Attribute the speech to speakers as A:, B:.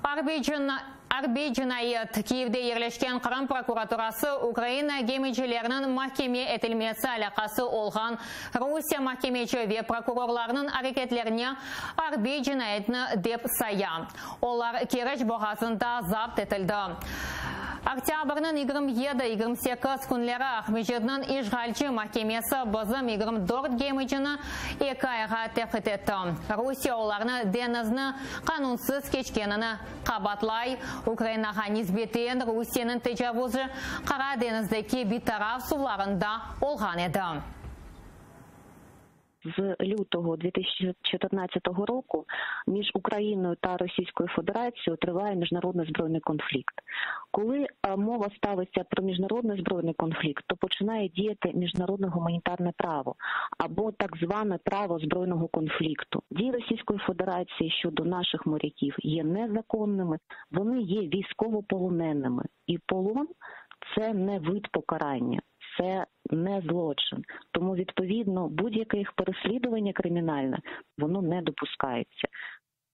A: Arbiy cinayet, Kiyevde yerleşken Qırım prokuraturası Ukraina gemicileriniñ mahkeme etilmesi alâqası olğan Rusiye mahkemeci ve prokurorlarınıñ areketlerine arbiy cinayetni dep saya. Olar Keriç boğazında zapt etildi. Oktâbrniñ 27, 28 künleri Aqmescitniñ işğalci mahkemesi bizim 24 gemicini eki ayğa tevqif etti. Rusiye olarnı deñizni qanunsız keçkenini qabatlay. Ukrainağa nisbeten Rusiyeniñ tecavuzı Qara deñizdeki bitaraf suvlarında olğan edi.
B: З лютого 2014 року між Україною та Російською Федерацією триває міжнародний збройний конфлікт. Коли мова ставиться про міжнародний збройний конфлікт, то починає діяти міжнародне гуманітарне право або так зване право збройного конфлікту. Дії Російської Федерації щодо наших моряків є незаконними, вони є військовополоненими. І полон – це не вид покарання, це не злочин. Тому, відповідно, будь-яке їх переслідування кримінальне, воно не допускається.